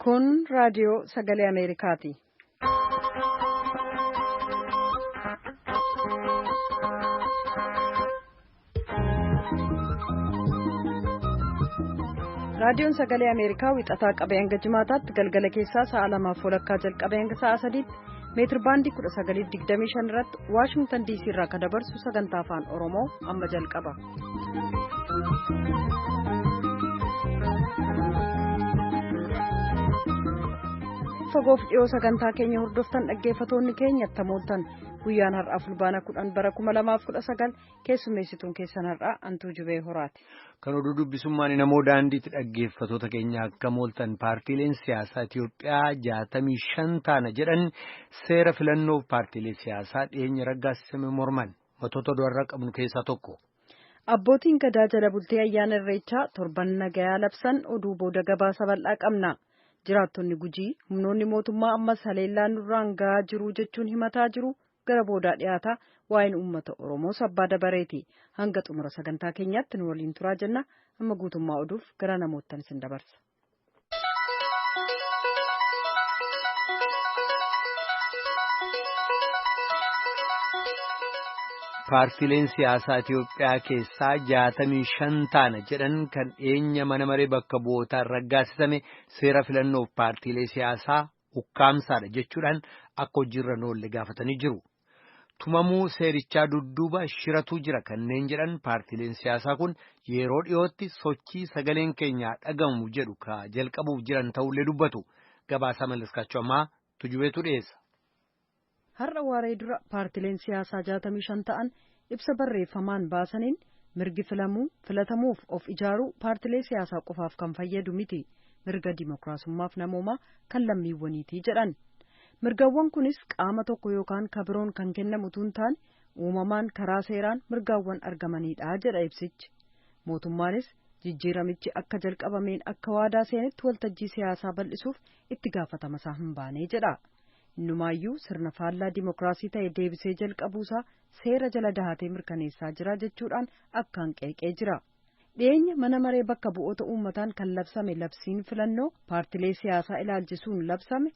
Kun raadiyoo sagalee Ameerikaati. Raadiyoon sagalee Ameerikaa wixataa qabee hanga jimaataatti galgala keessaa sa'a lamaaf walakkaa jalqabee hanga sa'a sadiitti meetir baandii 1925 irratti Waashingtan DC irraa kan dabarsu sagantaa afaan Oromoo amma jalqaba. Fagoof dhiyoo sagantaa keenya hordoftan dhaggeeffatoonni keenya tamooltan guyyaan har'aa fulbaana 10 bara 2019 keessummeessituun keessan har'aa Antuu Jubee Horaati. Kan oduu dubbisummaan namoo daandiitti dhaggeeffatoota keenya akka mooltan paartiileen siyaasaa Itiyoophiyaa 65 taana jedhan seera filannoof paartiilee siyaasaa dhiyeenya raggaasisame morman matoota du'arraa qabnu keessaa tokko. Abbootiin gadaa jala bultee ayyaana irreechaa torban nagayaa labsan oduu booda gabaasa bal'aa qabna. Jiraattonni Gujii humnoonni mootummaa ammas haleellaa nurraan gahaa jiru jechuun himataa jiru gara boodaa dhiyaata waa'een uummata Oromoo sabbaa dabareeti. Hanga xumura sagantaa keenyaatti nu waliin turaa jenna. Amma guutummaa oduuf gara namoottan isin dabarsa. Paartiileen siyaasaa Itiyoophiyaa keessaa 65 taana jedhan kan dhiyeenya mana maree bakka bu'ootaan raggaasisame seera filannoof paartiilee siyaasaa ukkaamsaadha jechuudhaan akka hojiirra oolle gaafatanii jiru. Tumamuu seerichaa dudduuba shiratu jira kanneen jedhan paartiileen siyaasaa kun yeroo dhiyootti sochii sagaleen keenyaa dhagamu jedhu ka jalqabuuf jiran ta'ullee dubbatu. Gabaasaa Mallaskaachuu ammaa tujubeetu dhiyeessa. Har'a waaree dura paartileen siyaasaa 65 ta'an ibsa barreeffamaan baasaniin mirgi filamuu filatamuuf of ijaaruu paartilee siyaasaa qofaaf kan fayyadu miti, mirga dimookiraasummaaf namoomaa kan lammiiwwaniiti jedhan. Mirgawwan kunis qaama tokko yookaan kabiroon kan kennamu utuu hin taane uumamaan karaa seeraan mirgaawwan argamanidha jedha ibsichi. Mootummaanis jijjiiramichi akka jalqabameen akka waadaa seenetti waltajjii siyaasaa bal'isuuf itti gaafatama isaa hin baane jedha. Innumaayyuu sirna faallaa dimookiraasii ta'e deebisee jalqabuusaa seera jala dahatee mirkaneessaa jira jechuudhaan akkaan qeeqee jira. Dhiyeenya mana maree bakka bu'oota uummataan kan labsame labsiin filannoo paartilee siyaasaa ilaalchisuun labsame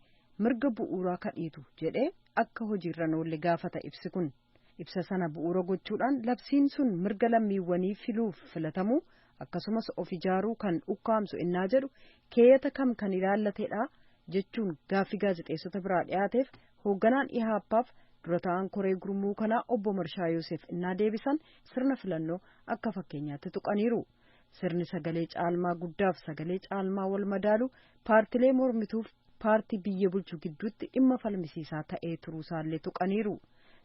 mirga bu'uuraa kadhiitu jedhee akka hojiirra oolle gaafata ibsi kun. Ibsa sana bu'uura gochuudhaan labsiin sun mirga lammiiwwanii filuuf filatamuu akkasumas of ijaaruu kan ukkaamsu innaa jedhu keeyyata kam kan ilaallateedha jechuun gaaffii gaazexeessota biraa dhiyaateef hoogganaan ihaappaaf dura ta'an koree gurmuu kanaa obbo Marshaa Yoosef innaa deebisan sirna filannoo akka fakkeenyaatti tuqaniiru. Sirni sagalee caalmaa guddaaf sagalee caalmaa wal madaalu paartilee mormituuf paartii biyya bulchu gidduutti dhimma falmisiisaa ta'ee turuusaallee tuqaniiru.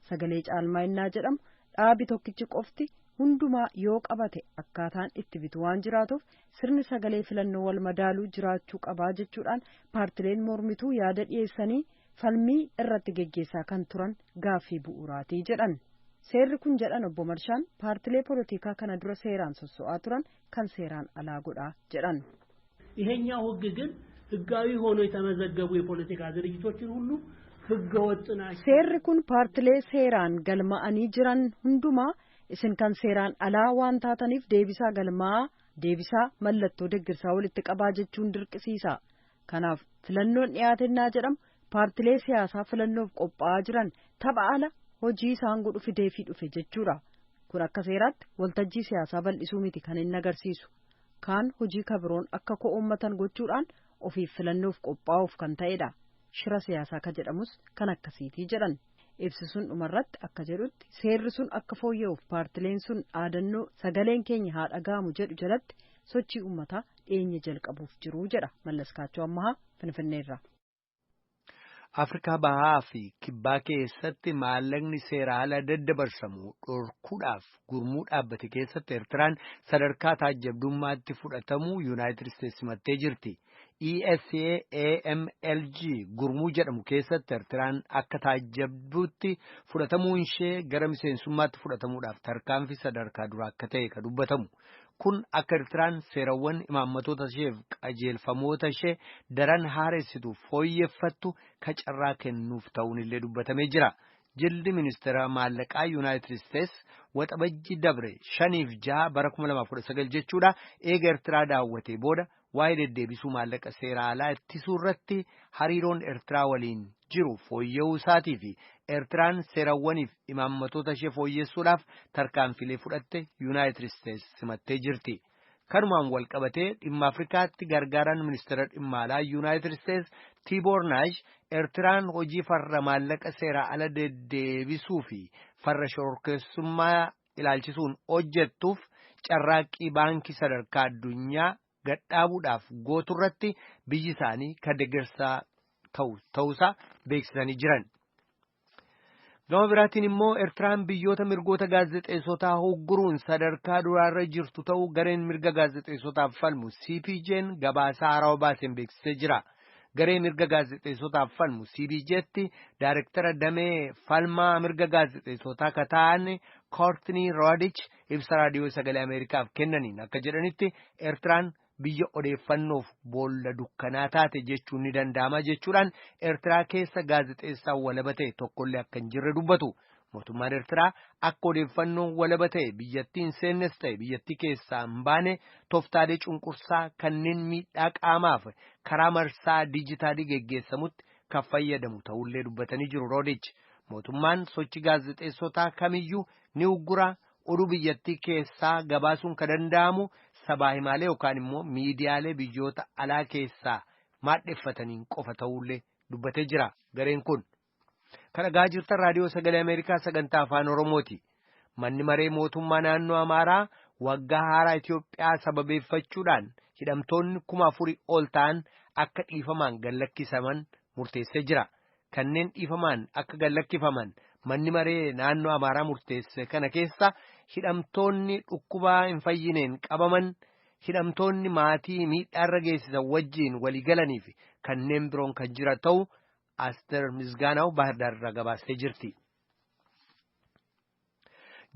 Sagalee caalmaa innaa jedhamu dhaabi tokkichi qofti hundumaa yoo qabate akkaataan itti bitu waan jiraatuuf sirni sagalee filannoo wal madaaluu jiraachuu qabaa jechuudhaan paartileen mormituu yaada dhiyeessanii falmii irratti geggeessaa kan turan gaaffii bu'uuraatii jedhan. Seerri kun jedhan obbo Marshaan paartilee poolitikaa kana dura seeraan sosso'aa turan kan seeraan alaa godhaa jedhan. ይሄኛው ህግ ግን ህጋዊ ሆኖ የተመዘገቡ የፖለቲካ ድርጅቶችን ሁሉ ህገ ወጥ ናቸው። Seerri kun paartilee seeraan galma'anii jiran hundumaa isin kan seeraan alaa waan taataniif deebisaa galmaa deebisaa mallattoo deeggarsaa walitti qabaa jechuun dirqisiisa. Kanaaf filannoon dhiyaatennaa jedhamu paartilee siyaasaa filannoof qophaa'aa jiran tapha ala hojii isaan godhu fideefii dhufe jechuudha. Kun akka seeraatti waltajjii siyaasaa bal'isuu miti kan inni agarsiisu. Kaan hojii kabiroon akka ko'oommatan gochuudhaan ofiif filannoof qophaa'uuf kan ta'edha. Shira siyaasaa ka jedhamus kan akkasiitii jedhan. Ibsi sun dhumarratti akka jedhutti seerri sun akka fooyya'uuf paartileen sun dhaadannoo sagaleen keenya haa dhaga'amu jedhu jalatti sochii uummataa dhiyeenya jalqabuuf jiru jedha. Mallaskaachoo Ammahaa Finfinneerra. Afrikaa Bahaa fi Kibbaa keessatti maallaqni seera ala daddabarsamu dhorkuudhaaf gurmuu dhaabbate keessatti Eertiraan sadarkaa taajjabdummaatti fudhatamuu Yuunaayitid Isteetsi simattee jirti. ESA AMLG gurmuu jedhamu keessatti Eertiraan akka taajjabduutti fudhatamuun ishee gara miseensummaatti fudhatamuudhaaf tarkaanfii sadarkaa duraa akka ta'e kan dubbatamu. Kun akka Eertiraan seerawwan imaammatoota isheef qajeelfamoota ishee daran haaressitu fooyyeffattu ka carraa kennuuf ta'uun illee dubbatamee jira. Jilli ministeera maallaqaa Yuunaayitid Isteets waxabajji dabre 5 fi 6 bara 2019 jechuudha eega Eertiraa daawwatee booda waa'ee deddeebisuu maallaqa seera alaa ittisuu irratti hariiroon Eertiraa waliin jiru fooyya'uu isaatii fi Eertiraan seerawwaniif imaammatoota ishee fooyyessuudhaaf tarkaanfilee fudhatte Yuunaayitid Isteets simattee jirti. Kanumaan wal qabatee dhimma Afrikaatti gargaaraan ministeera dhimma alaa Yuunaayitid Isteets Tiiboor Naash Eertiraan hojii farra maallaqa seera ala deddeebisuu fi farra shororkeessummaa ilaalchisuun hojjettuuf carraaqqii baankii sadarkaa addunyaa gadhaabuudhaaf gooturratti biyyi isaanii kan deeggarsaa ta'uusaa beeksisanii jiran. Gama biraatiin immoo Eertiraan biyyoota mirgoota gaazexeessotaa hogguruun sadarkaa duraarra jirtu ta'uu gareen mirga gaazexeessotaaf falmu CPJ'n gabaasaa haarawaa baaseen beeksisee jira. Garee mirga gaazexeessotaaf falmu CPJ'tti daayirektara damee falmaa mirga gaazexeessotaa kan ta'an Koortnii Roodich ibsa raadiyoo sagalee Ameerikaaf kennaniin akka jedhanitti Eertiraan biyya odeeffannoof boolla dukkanaa taate jechuun ni danda'ama jechuudhaan Eertiraa keessa gaazexeessaan walaba ta'e tokkollee akka hin jirre dubbatu. Mootummaan Eertiraa akka odeeffannoon walaba ta'e biyyattii hin seennes ta'e biyyattii keessaa hin baane tooftaalee cunqursaa kanneen miidhaa qaamaaf karaa marsaa diijitaalii geggeessamutti kan fayyadamu ta'ullee dubbatanii jiru Roodich. Mootummaan sochii gaazexeessotaa kamiyyuu ni uggura. Oduu biyyattii keessaa gabaasuun kan danda'amu sabaa himaalee yookaan immoo miidiyaalee biyyoota alaa keessaa maadheffataniin qofa ta'ullee dubbatee jira gareen kun. Kan dhagaa jirtan raadiyoo sagalee Ameerikaa sagantaa afaan Oromooti. Manni maree mootummaa naannoo Amaaraa waggaa haaraa Itoophiyaa sababeeffachuudhaan hidhamtoonni 4,000 ol ta'an akka dhiifamaan gallakkisaman murteessee jira. Kanneen dhiifamaan akka gallakkifaman manni maree naannoo Amaaraa murteesse kana keessa hidhamtoonni dhukkubaa hin fayyineen qabaman hidhamtoonni maatii miidhaarra geessisan wajjiin walii galanii fi kanneen biroon kan jira ta'u Asteer Misgaanaw Baahirdaar irraa gabaastee jirti.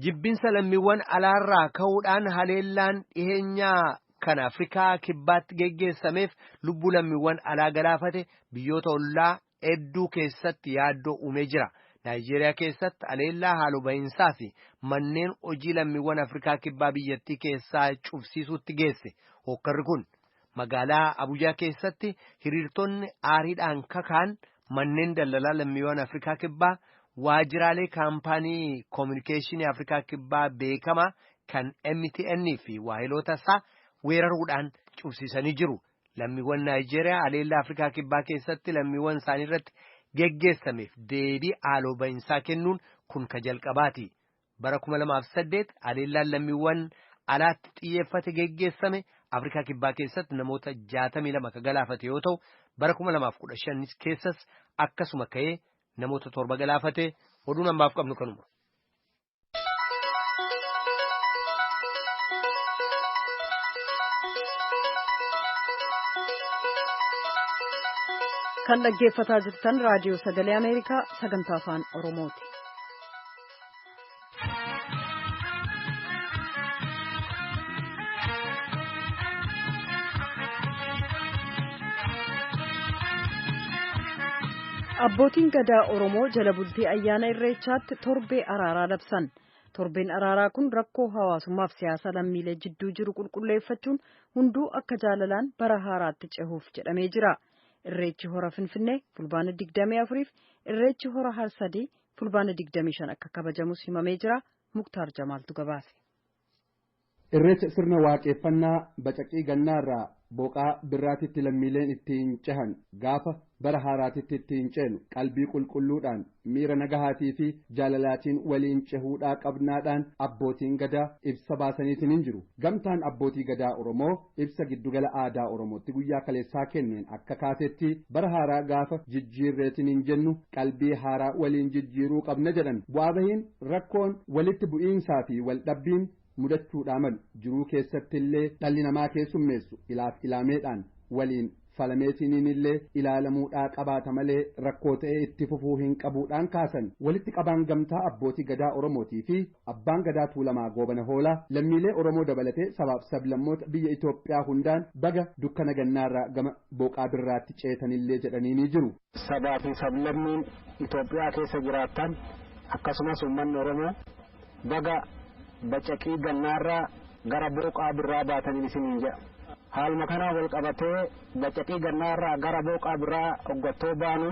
Jibbinsa lammiiwwan alaarraa ka'uudhaan haleellaan dhiheenyaa kan Afrikaa kibbaatti geggeessameef lubbuu lammiiwwan alaa galaafate biyyoota ollaa hedduu keessatti yaaddoo uumee jira. Naayijeeriyaa keessatti haleellaa haaloo bahinsaa fi manneen hojii lammiiwwan Afrikaa kibbaa biyyattii keessaa cufsiisuutti geesse. Hokkarri kun magaalaa Abuujaa keessatti hiriirtonni aariidhaan kakaan manneen daldalaa lammiiwwan Afrikaa kibbaa waajjiraalee kaampaanii koominikeeshinii Afrikaa kibbaa beekamaa kan MTN fi waahiloota isaa weeraruudhaan cufsiisanii jiru. Lammiiwwan Naayijeeriyaa haleellaa Afrikaa kibbaa keessatti lammiiwwan isaanii irratti geggeessameef deebii haaloo bahinsaa kennuun kun ka jalqabaati. Bara 2008 haleellaan lammiiwwan alaatti xiyyeeffate geggeessame Afrikaa kibbaa keessatti namoota 62 ka galaafate yoo ta'u bara 2015 keessas akkasuma ka'ee namoota 7 galaafate. Oduun ammaaf qabnu kanuma. Kan dhaggeeffataa jirtan raadiyoo sagalee Ameerikaa sagantaa afaan Oromooti. Abbootiin gadaa Oromoo jala bultii ayyaana Irreechaatti torbee araaraa labsan. Torbeen araaraa kun rakkoo hawaasummaaf siyaasa lammiilee jidduu jiru qulqulleeffachuun hunduu akka jaalalaan bara haaraatti cehuuf jedhamee jira. Irreechi hora Finfinnee fulbaana 24 fi Irreechi hora Harsadii fulbaana 25 akka kabajamus himamee jira. Muktaar Jamaaltu gabaase. Irreecha sirna waaqeffannaa bacaqii gannaarraa boqaa birraatitti lammiileen ittiin cehan gaafa bara haaraatitti ittiin ceenu qalbii qulqulluudhaan miira nagahaatii fi jaalalaatiin waliin cehuudhaa qabnaadhaan abbootiin gadaa ibsa baasaniitiin hin jiru. Gamtaan abbootii gadaa Oromoo ibsa giddugala aadaa Oromootti guyyaa kaleessaa kenneen akka kaasetti bara haaraa gaafa jijjiirreetiin hin jennu qalbii haaraa waliin jijjiiruu qabna jedhan. Bu'aa bahiin rakkoon walitti bu'iinsaa fi waldhabbiin mudachuudhaa malu jiruu keessatti illee dhalli namaa keessummeessu ilaaf ilaameedhaan waliin falameetiniin illee ilaalamuudhaa qabaata malee rakkoo ta'ee itti fufuu hin qabuudhaan kaasan walitti qabaan gamtaa abbootii gadaa Oromootii fi abbaan gadaa Tuulamaa Goobana Hoolaa lammiilee Oromoo dabalatee sabaaf sablammoota biyya Itoophiyaa hundaan baga dukkana gannaarraa gama boqaa birraatti ceetanillee jedhanii ni jiru. Sabaa fi sablammiin Itoophiyaa keessa jiraatan Akkasumas uummanni Oromoo baga bacaqii gannaarraa gara booqaa birraa baataniin isiniin jedha. Haaluma kanaan wal qabatee bacaqii gannaarraa gara booqaa birraa hoggattoo baanu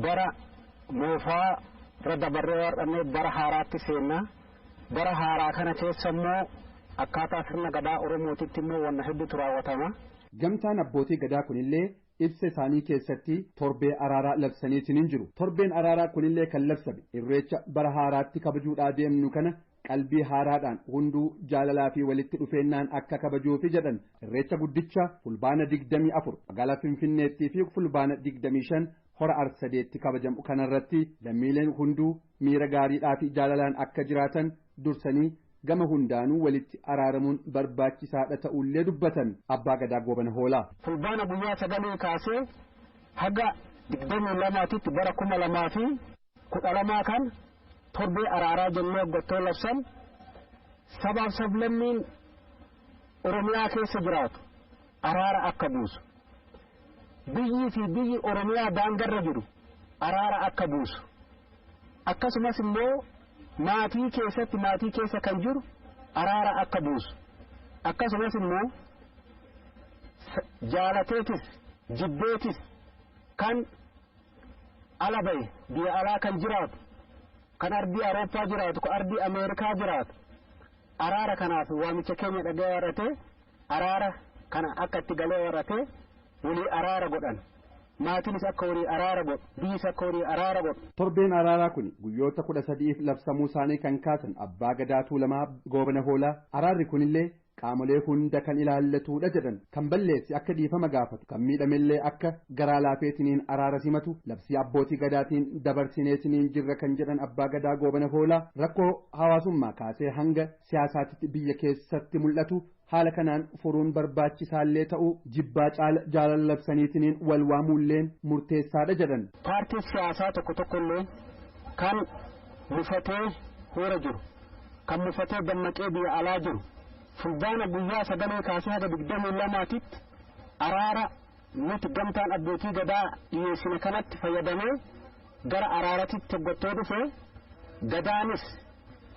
bara moofaa irra dabarree warqannee bara haaraatti seenna. Bara haaraa kana keessa immoo akkaataa sirna gadaa Oromootitti immoo wanna hedduutu raawwatama. Gamtaan abbootii gadaa kunillee ibsa isaanii keessatti torbee araaraa labsaniitiin hin jiru. Torbeen araaraa kunillee kan labsame irreecha bara haaraatti kabajuudhaa deemnu kana qalbii haaraadhaan hunduu jaalalaa fi walitti dhufeennaan akka kabajuufi jedhan irreecha guddicha fulbaana 24 magaalaa Finfinneettii fi fulbaana 25 hora Arsadeetti kabajamu kanarratti lammiileen hunduu miira gaariidhaa fi jaalalaan akka jiraatan dursanii gama hundaanuu walitti araaramuun barbaachisaadha ta'ullee dubbatan abbaa gadaa Goobana Hoolaa. Fulbaana guyyaa 9 kaasee haga 22tti bara 2012 kan torbee araaraa jennee hoggattoo labsan sabaaf sablammiin Oromiyaa keessa jiraatu araara akka buusu. Biyyii fi biyyi Oromiyaa daangarra jiru araara akka buusu. Akkasumas immoo maatii keessatti maatii keessa kan jiru araara akka buusu. Akkasumas immoo jaalateetis jibbeetis kan ala bahe biyya alaa kan jiraatu kan ardii Awurooppaa jiraatu kan ardii Ameerikaa jiraatu araara kanaaf waamicha keenya dhaga'ee warratee araara kana akka itti galee warratee walii araara godhan. Maatiinis akka walii araara godhu biyyis akka walii araara godhu. Torbeen araaraa kun guyyoota 13f labsamuu isaanii kan kaasan abbaa gadaa Tuulamaa Goobana Hoolaa araarri kunillee qaamolee hunda kan ilaallatudha jedhan kan balleessi akka dhiifama gaafatu kan miidhamellee akka garaa laafeetiniin araara simatu labsii abbootii gadaatiin dabarsineetiniin jirra kan jedhan abbaa gadaa Goobana Hoolaa rakkoo hawaasummaa kaasee hanga siyaasaatti biyya keessatti mul'atu haala kanaan furuun barbaachisaallee ta'uu jibbaa caala jaalala labsaniitiniin wal waamuulleen murteessaadha jedhan. Paartiin siyaasaa tokko tokkollee kan mufatee hoora jiru kan mufatee dammaqee biyya alaa jiru fulbaana guyyaa 9 kaasee haga 22tti araara nuti gamtaan abbootii gadaa dhiyeessine kanatti fayyadamee gara araaratitti hoggattoo dhufe gadaanis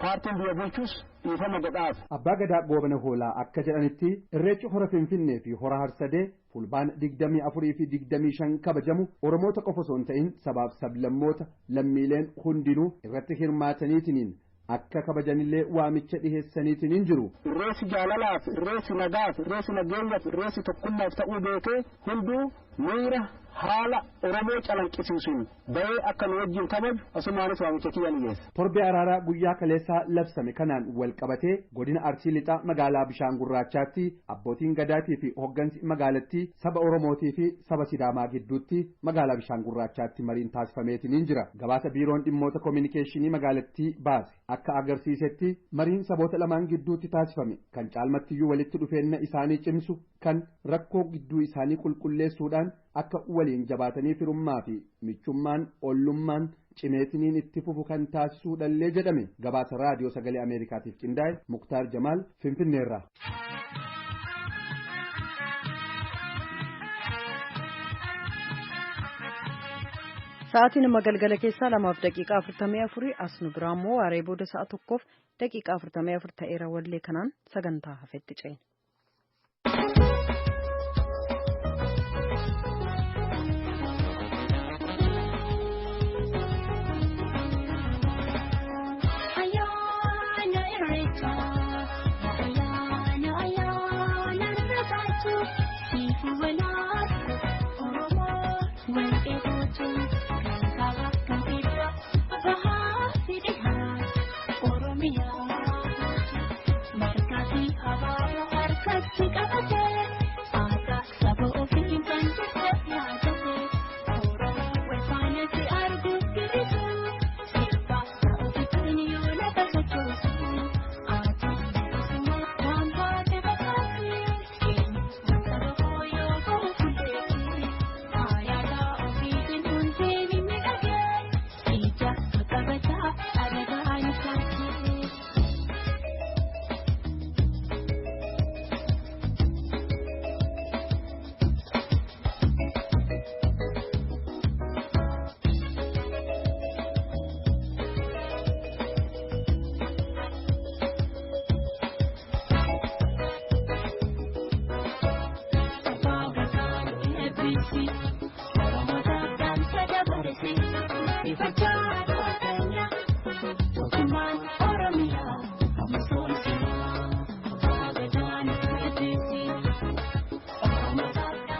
paartiin biyya bulchus dhiifama godhaaf. Abbaa Gadaa Goobana Hoolaa akka jedhanitti irreechi hora Finfinnee fi hora Harsadee fulbaana 24 fi 25 kabajamu Oromoota qofa osoo hin ta'in sabaaf sablammoota lammiileen hundinuu irratti hirmaataniitiniin akka kabajanillee waamicha dhiheessaniitiin hin jiru. Irreessi jaalalaaf, irreessi nagaaf, irreessi nageenyaaf, irreessi tokkummaaf ta'uu beekee hunduu miira haala Oromoo calanqisiisuun bahee akka nu wajjin kabaju asumaanis waamicha kiyya ni geessa. Torbee araaraa guyyaa kaleessaa labsame kanaan wal qabatee godina Arsii Lixaa magaalaa Bishaan Gurraachaatti abbootiin gadaatii fi hoggansi magaalattii saba Oromootii fi saba Sidaamaa gidduutti magaalaa Bishaan Gurraachaatti mariin taasifameetiin hin jira. Gabaasa biiroon dhimmoota koominikeeshinii magaalattii baase akka agarsiisetti mariin saboota lamaan gidduutti taasifame kan caalmattiyyuu walitti dhufeenya isaanii cimsu kan rakkoo gidduu isaanii qulqulleessuudhaan akka waliin jabaatanii firummaa fi michummaan ollummaan cimeetiniin itti fufu kan taasisuudhallee jedhame gabaasa raadiyoo sagalee Ameerikaatiif qindaa'e Muktaar Jamaal Finfinneerraa. Sa'aatiin amma galgala keessaa 2:44 as nu biraa immoo waaree booda sa'a 1:44 ta'eera wallee kanaan sagantaa hafetti ceena.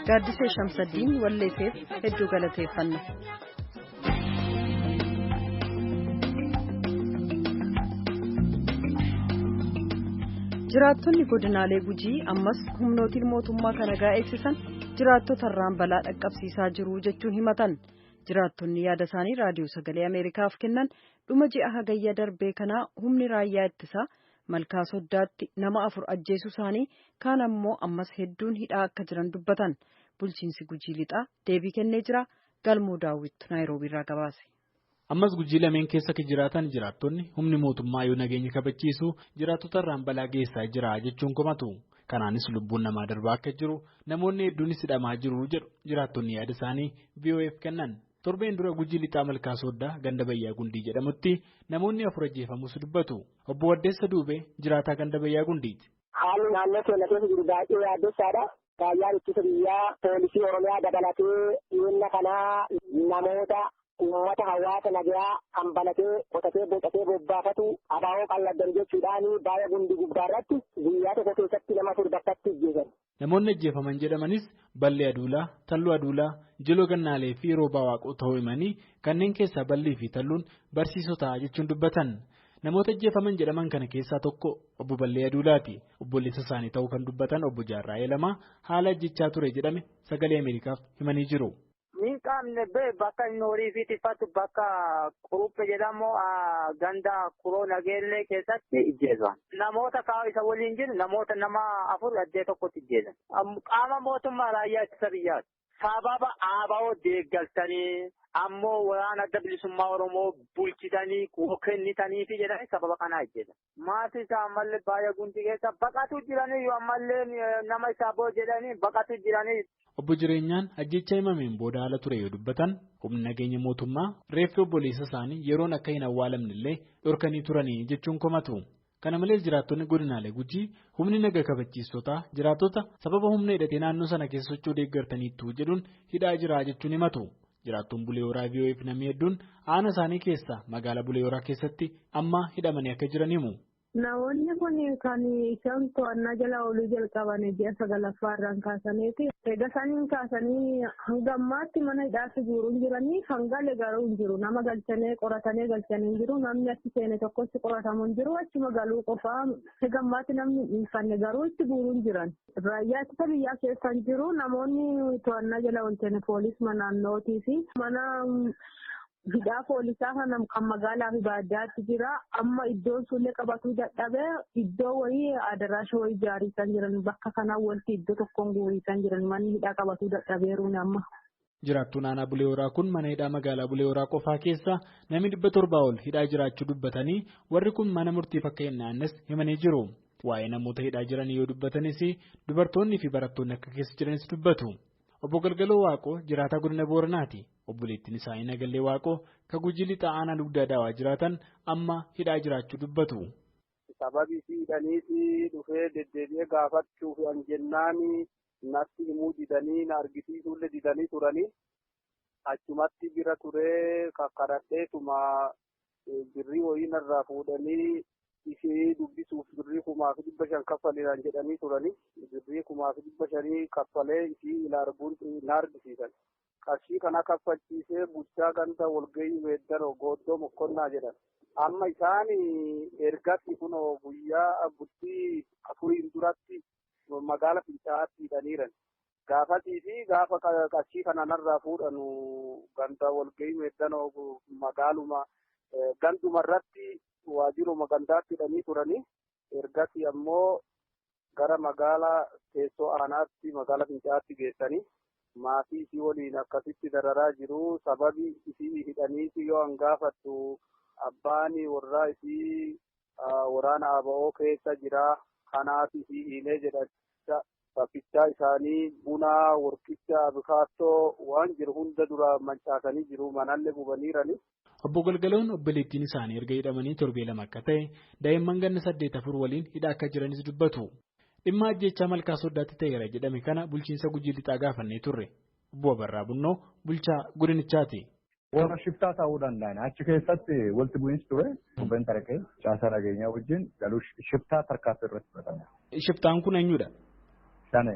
Gaaddisee Shamsaddiin walleesseef hedduu galateeffanna. Jiraattonni godinaalee Gujii ammas humnootiin mootummaa kana nagaa eegsisan jiraattota irraan balaa dhaqqabsiisaa jiru jechuun himatan. Jiraattonni yaada isaanii raadiyoo sagalee Ameerikaaf kennan dhuma ji'a hagayya darbee kanaa humni raayyaa ittisaa malkaa soddaatti nama 4 ajjeesuu isaanii kaan ammoo ammas hedduun hidhaa akka jiran dubbatan. Bulchiinsi Gujii lixaa deebii kennee jira. Galmoo Daawwittu Naayiroobiirraa gabaase. Ammas Gujii lameen keessa kan jiraatan jiraattonni humni mootummaa yoo nageenya kabachiisu jiraattota irraan balaa geessaa jira jechuun komatu. Kanaanis lubbuun namaa darbaa akka jiru namoonni hedduunis hidhamaa jiru jedhu jiraattonni yaada isaanii VOAf kennan. Torbeen dura Gujii lixaa malkaa sooddaa ganda Bayyaa Gundii jedhamutti namoonni 4 ajjeefamus dubbatu. Obbo Waddeessa Duubee jiraataa ganda Bayyaa Gundiiti. Haalli naannoo keenya keessa jiru baay'ee yaaddessaadha. Raayyaan ittisa biyyaa poolisii Oromiyaa dabalatee dhimma kanaa namoota uummata hawaasa nagayaa kan balatee qotatee bocatee bobbaafatu abaa'oo qalladdan jechuudhaan baay'ee gundii gubbaarratti guyyaa tokko keessatti nama 4 bakkatti ajjeesan. Namoonni ajjeefaman jedhamanis Ballee Aduulaa, Talluu Aduulaa, Jiloo Gannaalee fi Roobaa Waaqoo ta'uu himanii kanneen keessaa Ballii fi Talluun barsiisota jechuun dubbatan. Namoota ajjeefaman jedhaman kana keessaa tokko obbo Ballee Aduulaati. Obboleessa isaanii ta'uu kan dubbatan obbo Jaarraa Elamaa haala ajjechaa ture jedhame sagalee Ameerikaaf himanii jiru. Min qaamne bee bakka inni horii fi tifatu bakka quruphee jedhamu ganda kuroo nageellee keessatti ijjeesan. Namoota kaa'u isa waliin jiru namoota nama 4 addee tokkotti ijjeesan. Qaama mootummaa raayyaa ittisa biyyaati. Sababa ABO deeggartanii ammoo waraana adda bilisummaa Oromoo bulchitanii kennitanii fi jedhanii sababa kanaa ijjeesan. Maatii isaa ammallee baay'ee gundii keessa baqatu jiranii yoo ammallee nama isaa boo jedhanii baqatu jiranii. Obbo Jireenyaan ajjecha himameen booda haala ture yoo dubbatan humni nageenya mootummaa reeffi obboleessa isaanii yeroon akka hin awwaalamne illee dhorkanii turanii jechuun komatu. Kana malees jiraattonni godinaalee Gujii humni naga kabachiistotaa jiraattota sababa humna hidhatee naannoo sana keessa socho'uu deeggartaniittu jedhuun hidhaa jira jechuun himatu. Jiraattuun Bulee Horaa VOAf namni hedduun aana isaanii keessa magaalaa Bulee Horaa keessatti amma hidhamanii akka jiran himu. Namoonni kun kan isaan to'annaa jala ooluu jalqaban ji'a 9ffaa irraan kaasaniiti. Egaa isaaniin kaasanii hanga ammaatti mana hidhaatti guuruun jiranii hangale garuu hin jiru. Nama galchanii qoratanii galchanii hin jiru. Namni achi seene tokkotti qoratamu hin jiru. Achuma galuu qofaa hanga ammaatti namni hin dhiifanne garuu itti guuruun jiran. Raayyaa ittisa biyyaa keessa hin jiru. Namoonni to'annaa jala oolchanii poolisii naannootii fi mana hidhaa poolisaa kana kan magaalaa fi baadiyyaatti jira. Amma iddoon sullee qabatuu dadhabee iddoo wayii adaraasha wayii ijaarisan jiran bakka kanaan wanti iddoo tokkoon guurisan jiran manni hidhaa qabatuu dadhabeeruun amma. Jiraattuun aanaa Bulee Horaa kun mana hidhaa magaalaa Bulee Horaa qofaa keessa namni 700 ol hidhaa jiraachuu dubbatanii warri kun mana murtiif akka hin naannes himanii jiru. Waa'ee namoota hidhaa jiranii yoo dubbatanis dubartoonni fi barattoonni akka keessa jiranis dubbatu. Obbo Galgaloo Waaqoo jiraataa godina Booranaati. Obboleettiin isaanii Nagallee Waaqoo kan Gujii lixaa aanaa dugdaa daawaa jiraatan amma hidhaa jiraachuu dubbatu. Sababii hidhaniiti dhufee deddeebi'ee gaafachuuf an jennaan natti himuu didanii na argisiisuullee didanii turanii achumatti bira turee kakkaradheetuma birrii wayii narraa fuudhanii ishee dubbisuuf birrii 1500 kaffaliidhaan jedhanii turanii birrii 1500 kaffalee ishii ila arguun na argisiisan. Qarshii kana kaffalchiisee bulchaa ganda walgahii weeddaroo gooddoo mokkonnaa jedhan. Amma isaan ergatti kunoo guyyaa bultii 4 duratti magaala Fincaa'aatti hidhaniiran. Gaafatii fi gaafa qarshii kana narraa fuudhanu ganda walgahii weeddaroo magaaluma ganduma irratti waajjiruma gandaatti hidhanii turanii ergatti ammoo gara magaala teessoo aanaatti magaala Fincaa'aatti geessanii maatii isii waliin akkasitti dararaa jiru. Sababi isii hidhaniiti yoo an gaafattu abbaan warraa isii waraana ABO keessa jira kanaaf isii hiinee jedha. Bakkicha isaanii buna, warqicha, abukaattoo waan jiru hunda dura mancaasanii jiru manallee gubaniirani. Obbo Galgaloon obboleettiin isaanii erga hidhamanii torbee 2 akka ta'e daa'imman ganna 8 4 waliin hidhaa akka jiranis dubbatu. Dhimma ajjechaa malkaa soddaatti ta'eera jedhame kana bulchiinsa Gujii lixaa gaafannee turre. Obbo Abarraa Bunnoo bulchaa godinichaati. Warra shiftaa ta'uu danda'an achi keessatti walitti bu'iinsi ture kubbeen tarqee caasaa nageenyaa wajjin galuu shiftaa tarkaanfii irratti fudhatame. Shiftaan kun eenyudha? Shane.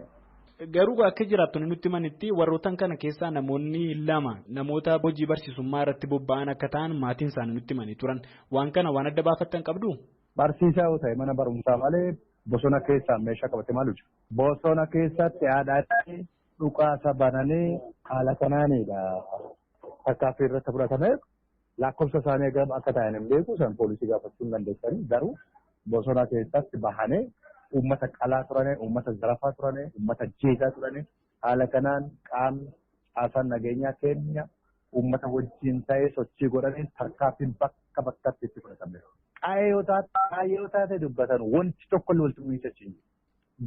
Garuu akka jiraattonni nutti himanitti warrootan kana keessaa namoonni lama namoota hojii barsiisummaa irratti bobba'an akka ta'an maatiin isaanii nutti himanii turan. Waan kana waan adda baafattan qabdu? Barsiisaa yoo ta'e mana barumsaa malee bosona keessaa meeshaa qabate maal hojjeta? Bosona keessatti aadaatti dhukaasa bananii haala kanaanidha. Tarkaanfii irratti fudhatameef lakkoofsa isaanii akka ta'an hin beeku san poolisii gaafachuu hin dandeessanii garuu bosona keessatti bahanii uummata qalaa turanii, uummata zarafaa turanii, uummata jeeqaa turanii haala kanaan qaamni caasaan nageenyaa keenya uummata wajjin ta'ee sochii godhanii tarkaanfiin bakka bakkatti itti fudhatameera. Qaayee yoo taate dubbatan wanti tokko illee walitti bu'iinsa hin jiru.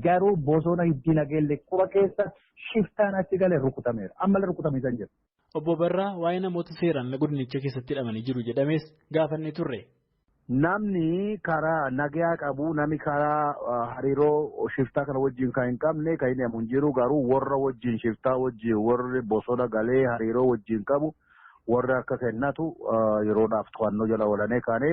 Garuu bosona hiddii nageellee qura keessa shiftaan achi galee rukutameera. Ammallee rukutamee kan jiru. Obbo Barraa waa'ee namoota seeraan godinicha keessatti hidhamanii jiru jedhamees gaafannee turre. Namni karaa nagaa qabu namni karaa hariiroo shiftaa kana wajjin kan hin qabne kan inni hin jiru garuu warra wajjin shiftaa wajjin warri bosona galee hariiroo wajjin qabu warri akka kennatu yeroodhaaf to'annoo jala oolanii kaanee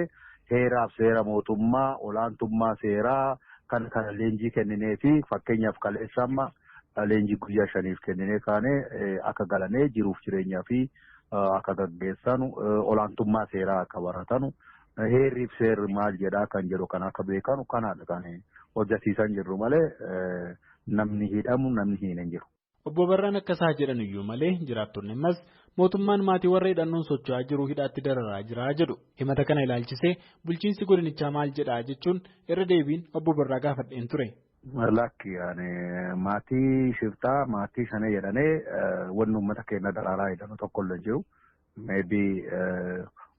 heeraaf seera mootummaa olaantummaa seeraa kan kana leenjii kenninee fi fakkeenyaaf kaleessa amma leenjii guyyaa 5 kenninee kaanee akka galanee jiruuf jireenyaa fi akka gaggeessanu olaantummaa seeraa akka baratanu. Heerriif seerri maal jedhaa kan jedhu kan akka beekanu kanaadha kan hojjetiisan jirru malee namni hidhamu namni hin jiru. Obbo Barraan akka isaa jedhan iyyuu malee jiraattonni ammas mootummaan maatii warra hidhannoon socho'aa jiru hidhaatti dararaa jira jedhu. Himata kana ilaalchisee bulchiinsi godinichaa maal jedhaa jechuun irra deebiin obbo Barraa gaafadheen ture. Lakki maatii shiftaa maatii shanee jedhanii wanni uummata keenya dararaa hidhannu tokko illee jiru. Meebii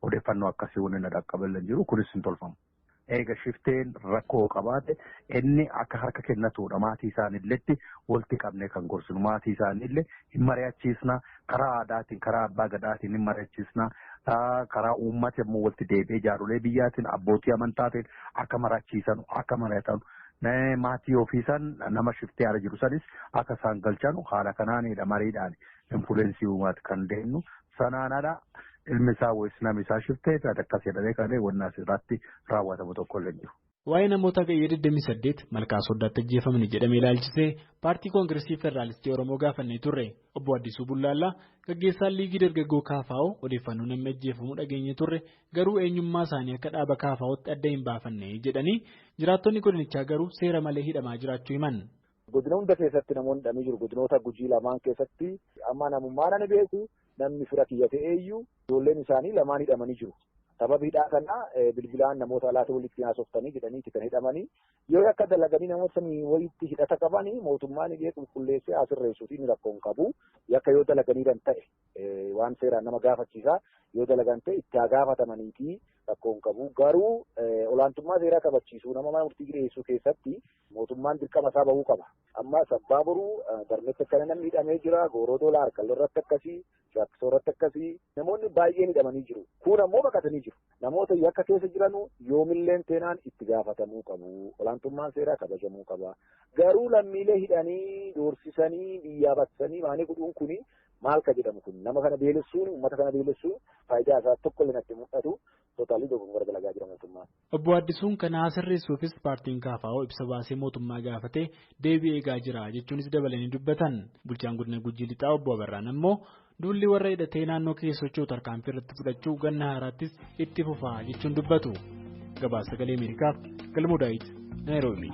odeeffannoo akkasii wanni na dhaqqabe jiru kunis hin tolfamu. Eega shifteen rakkoo qabaate inni akka harka kennatudha maatii isaaniilletti walitti qabnee kan gorsinu maatii isaaniillee hin mari'achiisna karaa aadaatiin karaa abbaa gadaatiin hin mari'achiisna karaa uummata immoo walitti deebi'ee jaarolee biyyaatiin abbootii amantaatiin akka mari'achiisanu akka mari'atanu maatii ofiisan nama shiftee ala jiru sanis akka isaan galchanu haala kanaanidha mariidhaan infuleensii uumaati kan deemnu sanaan ala. Ilmi isaa wayis namni isaa shiftee fi akkas jedhamee kan wanna asirratti raawwatamu tokko illee jiru. Waa'ee namoota gayyee 28 malkaa soddaatti ajjeefamanii jedhamee ilaalchisee paartii koongiresii federaalistii Oromoo gaafannee turre obbo Addisuu Bullaallaa gaggeessaan liigii dargaggoo KFO odeeffannoo namni ajjeefamuu dhageenye turre garuu eenyummaa isaanii akka dhaaba KFO'tti adda hin baafanne jedhanii jiraattonni godinichaa garuu seera malee hidhamaa jiraachuu himan. Godina hunda keessatti namoonni hidhamii jiru. Godinoota Gujii lamaan keessatti amma namummaa nani beeku namni fira kiyya ta'eeyyuu ijoolleen isaanii lamaan hidhamanii jiru. Sababa hidhaa kana bilbilaan namoota alaata walitti haasoftanii jedhanii itti kan hidhamanii yoo akka dalaganii namoota sanii walitti hidhata qabanii mootummaan illee qulqulleessee asirreessuutiin inni rakkoo hin qabu. Yakka yoo dalaganii kan ta'e waan seeraan nama gaafachiisaa yoo dalagan ta'e itti haa gaafatamaniitii rakkoo hin qabu. Garuu olaantummaa seeraa kabachiisuu nama mana murtii dhiyeessuu keessatti mootummaan dirqama isaa bahuu qaba. Amma sabbaa boruu darmetti akkana namni hidhamee jira. Gooroo doolaa harkalloo irratti akkasii, shaakkisoo irratti akkasii namoonni baay'een hidhamanii jiru. Kun ammoo baqatanii jiru. Namoota yakka keessa jiranu yoomilleen seenaan itti gaafatamuu qabu. Olaantummaan seeraa kabajamuu qaba. Garuu lammiilee hidhanii doorsisanii biyyaa baqsanii maanii godhuun kuni maal ka jedhamu kun nama kana beelessuun uummata kana beelessuun faayidaa isaa tokko illee natti mul'atu totaalii dogoggora dalagaa jira mootummaan. Obbo Addisuun kana sirreessuufis paartiin KFO ibsa baasee mootummaa gaafatee deebii eegaa jira jechuunis dabalanii dubbatan. Bulchaan godina Gujii Lixaa obbo Abarraan ammoo duulli warra hidhatee naannoo keessa socho'u tarkaanfii irratti fudhachuu ganna haaraattis itti fufaa jechuun dubbatu. Gabaasa sagalee Ameerikaaf Galmoo Daawit Naayiroobii.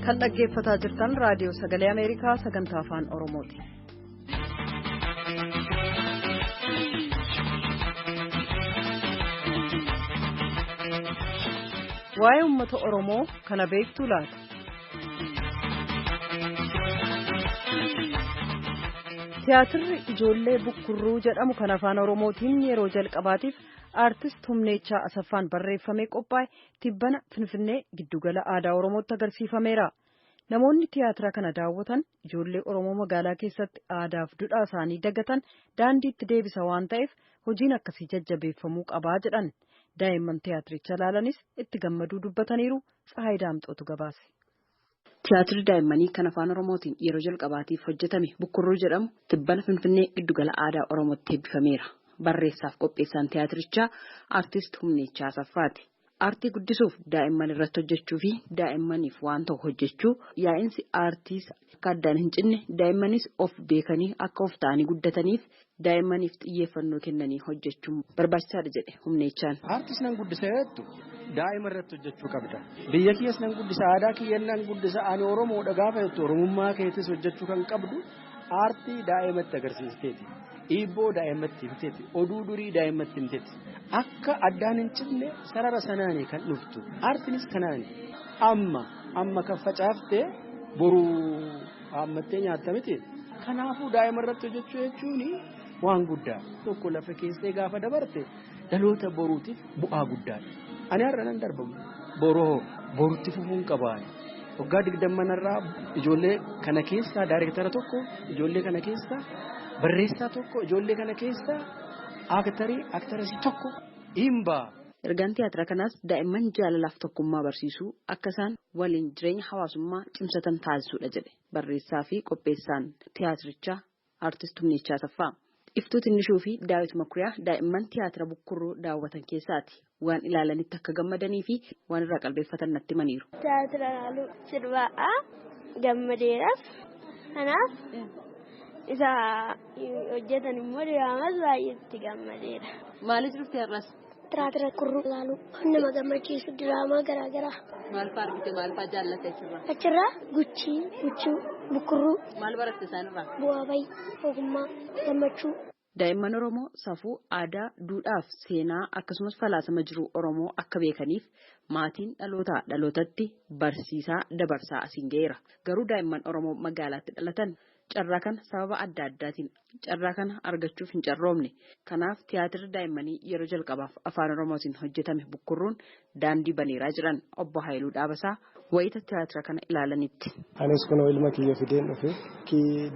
Kan dhaggeeffataa jirtan raadiyoo sagalee Ameerikaa sagantaa afaan Oromooti. Waa'ee uummata Oromoo kana beektuu laata? Tiyaatirri ijoollee Bukkurruu jedhamu kan afaan Oromootiin yeroo jalqabaatiif aartist Humneechaa Asaffaan barreeffamee qophaa'e tibbana Finfinnee giddugala aadaa Oromootti agarsiifameera. Namoonni tiyaatira kana daawwatan ijoollee Oromoo magaalaa keessatti aadaaf duudhaa isaanii dagatan daandiitti deebisa waan ta'eef hojiin akkasii jajjabeeffamuu qabaa jedhan. Daa'imman tiyaatiricha ilaalanis itti gammaduu dubbataniiru. Tsahaay Daamxootu gabaase. Tiyaatirri daa'immanii kan afaan Oromootiin yeroo jalqabaatiif hojjetame Bukkurruu jedhamu tibbana Finfinnee giddugala aadaa Oromootti eebbifameera. Barreessaaf qopheessaan tiyaatirichaa aartist Humneechaa Asaffaati. Aartii guddisuuf daa'imman irratti hojjechuu fi daa'immaniif waan ta'u hojjechuu yaa'insi aartiis akka addaan hin cinne daa'immanis of beekanii akka of ta'anii guddataniif daa'immaniif xiyyeeffannoo kennanii hojjechuun barbaachisaadha jedhe Humneechaan. Aartiis nan guddisa jettu daa'ima irratti hojjechuu qabda. Biyya kiyyas nan guddisa, aadaa kiyya nan guddisa, ani Oromoodha gaafa jettu Oromummaa keetis hojjechuu kan qabdu aartii daa'imatti agarsiisteeti. Dhiibboo daa'imatti himteeti. Oduu durii daa'imatti himteeti. Akka addaan hin cinne sarara sanaani kan dhuftu. Aartiinis kanaani. Amma kan facaaftee boru haammattee nyaatta miti. Kanaafuu daa'ima irratti hojjechuu jechuun waan guddaa. Tokko lafa keessee gaafa dabarte dhaloota boruutiif bu'aa guddaadha. Ani har'a nan darbamu. Boroo borutti fufuun qabaa. Waggaa 20 irraa ijoollee kana keessaa daayirektara tokko, ijoollee kana keessaa barreessaa tokko, ijoollee kana keessaa aaktarii, aaktarasii tokko hin ba'a. Ergaan tiyaatira kanaas daa'imman jaalalaaf tokkummaa barsiisuu akka isaan waliin jireenya hawaasummaa cimsatan taasisuudha jedhe barreessaa fi qopheessaan tiyaatirichaa aartist Humneechaa Asaffaa. Iftuu Tinnishuu fi Daawit Makuriyaa daa'imman tiyaatira Bukkurruu daawwatan keessaati. Waan ilaalanitti akka gammadanii fi waan irraa qalbeeffatan natti himaniiru. Tiyaatira ilaaluu sirbaa'aa gammadeeraas. Kanaaf isa hojjetan immoo diraamas baay'ee itti gammadeera. Maaliif dhufte har'as? Tiyaatira Bukkurruu ilaaluu nama gammachiisu diraamaa garaagaraa. Maal fa'aa argite maal fa'aa jaallatte achirraa? Achirraa guchii, guchuu, bukkurruu. Maal baratte isaanirraa? Bu'aa bayii, ogummaa, gammachuu. Daa'imman Oromoo safuu, aadaa, duudhaa fi seenaa akkasumas falaasama jiruu Oromoo akka beekaniif maatiin dhalootaa dhalootatti barsiisaa dabarsaa asiin ga'eera. Garuu daa'imman Oromoo magaalaatti dhalatan carraa kana sababa adda addaatiin carraa kana argachuuf hin carroomne. Kanaaf tiyaatirri daa'immanii yeroo jalqabaaf afaan Oromootiin hojjetame Bukkurruun daandii baneeraa jiran obbo Haayiluu Dhaabasaa wayita tiyaatira kana ilaalanitti. Anis kunoo ilma kiyya fideen dhufe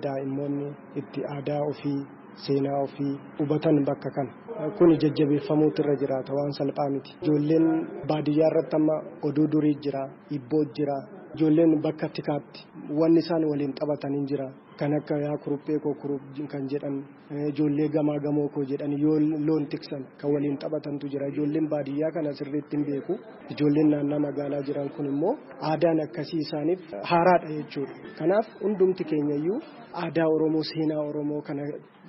daa'immoonni itti aadaa ofii seenaa ofii hubatan bakka kana. Kun jajjabeeffamuutu irra jiraata waan salphaa miti. Ijoolleen baadiyyaa irratti amma oduu durii jira, hibboo jira. Ijoolleen bakka tikaatti wanni isaan waliin taphatanii jira. Kan akka yaa kuruphee koo kurup kan jedhan ijoollee gamaa gamoo koo jedhan yoo loon tiksan kan waliin taphatantu jira. Ijoolleen baadiyyaa kana sirriitti hin beeku. Ijoolleen naannoo magaalaa jiran kun immoo aadaan akkasii isaaniif haaraadha jechuudha. Kanaaf hundumti keenyayyuu aadaa Oromoo seenaa Oromoo kana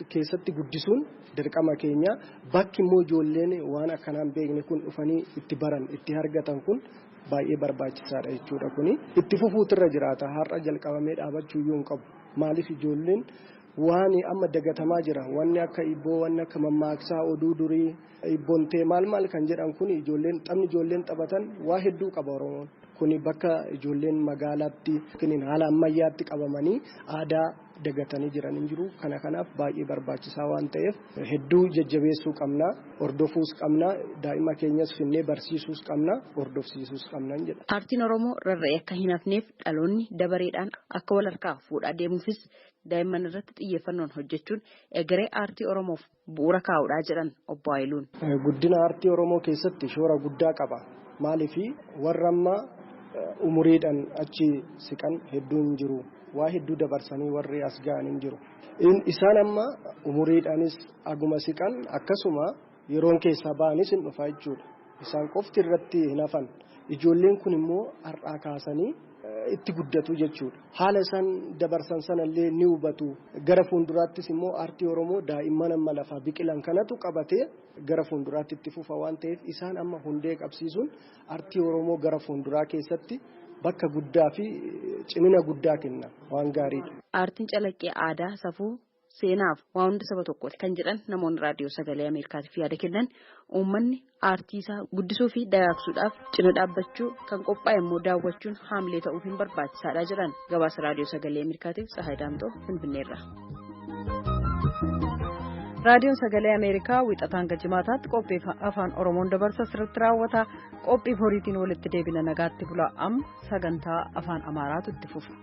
keessatti guddisuun dirqama keenya. Bakki immoo ijoolleen waan akkanaan beekne kun dhufanii itti baran itti argatan kun baay'ee barbaachisaadha jechuudha. Kuni itti fufuutu irra jiraata. Har'a jalqabamee dhaabachuu iyyuu hin qabu. Maaliif ijoolleen waan amma dagatamaa jira wanni akka hibboo wanni akka mammaaksaa oduu durii hibboontee maal maal kan jedhan kun ijoolleen taphni ijoolleen taphatan waa hedduu qaba Oromoon. Kuni bakka ijoolleen magaalaatti yookiin haala ammayyaatti qabamanii aadaa dagatanii jiran hin jiru. Kana kanaaf baay'ee barbaachisaa waan ta'eef hedduu jajjabeessuu qabna, hordofuus qabna, daa'ima keenyas finnee barsiisuus qabna, hordofsiisuus qabna jedha. Aartiin Oromoo rarra'ee akka hin hafneef dhaloonni dabareedhaan akka wal harkaa fuudhaa deemuufis daa'imman irratti xiyyeeffannoon hojjechuun egeree aartii Oromoof bu'uura kaa'uudhaa jedhan obbo Haayiluun. Guddina aartii Oromoo keessatti shoora guddaa qaba. Maaliif warra amma umuriidhaan achi siqan hedduun jiru. Waa hedduu dabarsanii warri as ga'an hin jiru. Isaan amma umuriidhaanis aguma siqan akkasuma yeroon keessaa ba'anis hin dhufa jechuudha. Isaan qofti irratti hin hafan. Ijoolleen kun immoo har'aa kaasanii itti guddatu jechuudha. Haala isaan dabarsan sanallee ni hubatu. Gara fuulduraattis immoo aartii Oromoo daa'imman amma lafaa biqilan kanatu qabatee gara fuulduraatti itti fufa waan ta'eef isaan amma hundee qabsiisuun aartii Oromoo gara fuulduraa keessatti bakka guddaa fi cimina guddaa kenna waan gaariidha. Aartiin calaqqee aadaa safuu seenaaf waan hunda saba tokkooti kan jedhan namoonni raadiyoo sagalee Ameerikaatiif yaada kennan uummanni aartii isaa guddisuu fi dagaagsuudhaaf cina dhaabbachuu kan qophaa'e immoo daawwachuun haamilee ta'uuf hin barbaachisaadha jedhan gabaasa raadiyoo sagalee Ameerikaatiif Tsahaay Daamxoo Finfinneerra. Raadiyoon sagalee Ameerikaa wixataan gajimaataatti qophii afaan Oromoon dabarsa sirriitti raawwata. Qophii horiitiin walitti deebina nagaatti bulaa amma sagantaa afaan Amaaraatu itti fufa.